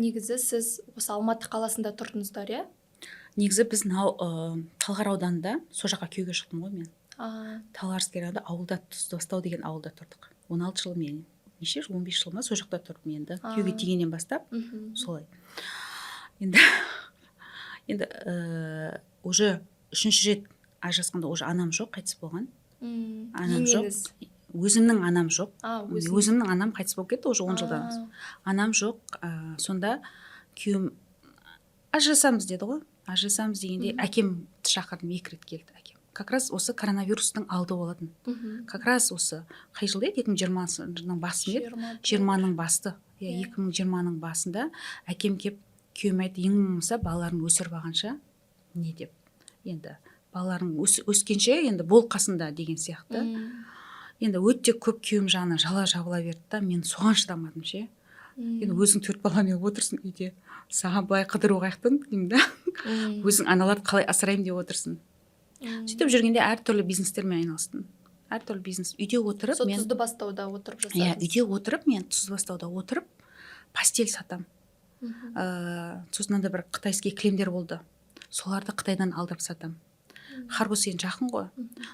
Негізі сіз осы Алматы қаласында тұрдыңыздар, иә? Негізі біз мынау Талғар ауданында, сол жаққа күйеуге шықтым ғой мен. Талгарский районда, ауылда, Тұздыбастау деген ауылда тұрдық 16 жыл. Мен неше жыл, 15 жыл ма, сол жақта тұрдым енді, күйеуге тигеннен бастап. Солай енді уже үшінші рет ажырасқанда уже анам жоқ, қайтыс болған. Анам жоқ. Енеңіз. Өзімнің анам жоқ. А, өзіңіз. Өзімнің анам қайтыс болып кетті уже 10 жылдан асып. Анам жоқ. Сонда күйеуім «ажырасамыз» деді ғой. Ажырасамыз дегенде, әкем шақырдым, екі рет келді әкем. Как раз осы коронавирустың алды болатын. Как раз осы қай жыл еді, 2020-ның басы ма еді? 21. 20-ның басты, иә. 2020-ның басында әкем келіп, күйеуіме айтты: «Ең болмаса балаларын өсіріп алғанша не деп, енді балаларың өскенше енді бол қасында» деген сияқты. Енді өте көп күйеуім жағынан жала жабыла берді да, мен соған шыдамадым ше. Енді өзің төрт баламен отырсың үйде, саған былай қыдыру қаяқтан деймін да. Өзің аналарды қалай асыраймын деп отырсың. Сөйтіп жүргенде әртүрлі бизнестермен айналыстым, әртүрлі бизнес үйде отырып. Сол Мен Тұзды бастауда отырып Иә. жасадыңыз? Үйде отырып, мен Тұздыбастауда отырып постель сатам. Сосын анда бір китайский кілемдер болды, соларды Қытайдан алдырып сатам. Хоргос енді жақын ғой.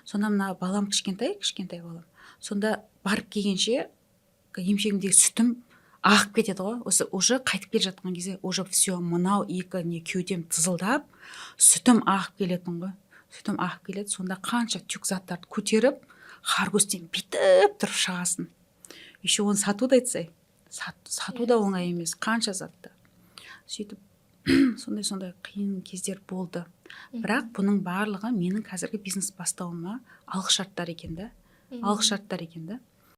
Сонда мына балам кішкентай, кішкентай балам. Сонда барып келгенше емшегімдегі сүтім ағып кетеді ғой. Осы уже қайтып келе жатқан кезде уже все, мынау екі не кеудем тызылдап, сүтім ағып келетін ғой, сүтім ағып келеді. Сонда қанша тюк заттарды көтеріп, Хоргостен бүйтіп тұрып шығасың. Еще оны сату да айтсай, сату да оңай емес қанша затты. Сөйтіп сондай сондай қиын кездер болды. Бірақ бұның барлығы менің қазіргі бизнес бастауыма алғышарттар екен да, алғышарттар екен да.